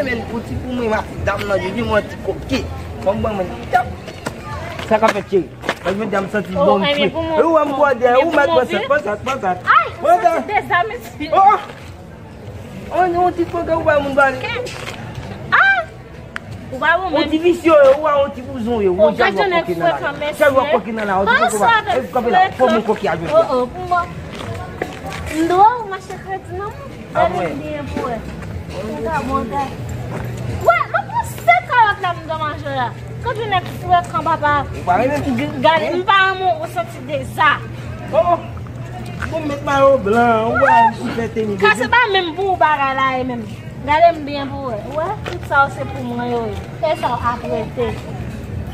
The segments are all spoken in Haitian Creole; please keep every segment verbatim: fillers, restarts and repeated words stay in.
Men, fouti pou mwen, ma ti dam nan, jodi mwen ti koke. Ban m ban mwen tap. Sa k ap fèt, cheri? Mwen jodi a m santi bon fre. E ou wè m bwè dèyè, ou mèt pran sèt, pran sèt, pran sèt. Ay, m santi deza, mesye. Oh! On ti koke ou bay moun pale. Ah! Ou pa bon menm. On ti visye, ou wè on ti bouzon, ou wè jan w ap koke nan la. Jan w ap koke nan la, on ti koke ba. E kanpe la, fò mwen koke a jodi a. Oh, oh, pou mwen. M dwe ou mache kredi nan mwen. Gade m byen pou wè. Mwen ka, mwen ka. Wè, mwen pran sèt kalòt la m dwe manje la. Kanpe nèg frekan papa. Ou pa renmen? Gade, m pa renmen ou santi deza. Oh, oh. Bon, met mayo blan, ou wè, m sou fè teni. Ka se pa menm pou ou bagay la e menm. Gade m byen pou wè. Ou wè, tout sa yo se pou mwen yo ye. E sa w ap rete.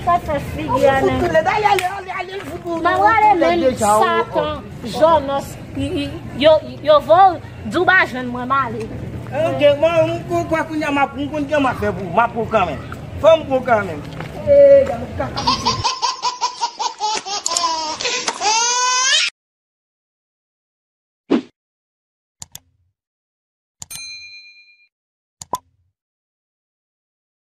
Sa fè figi a nèg. Mwen prale menm Satan, Jònòs, yo, yo vo, di w pa jwenn mwen, m ale. Ok, mwen, m kwè kounye a m ap, m konn jan m ap fè pou ou. M ap pran kanmenm. Fò m pran kanmenm. Ee, gade kaka misye.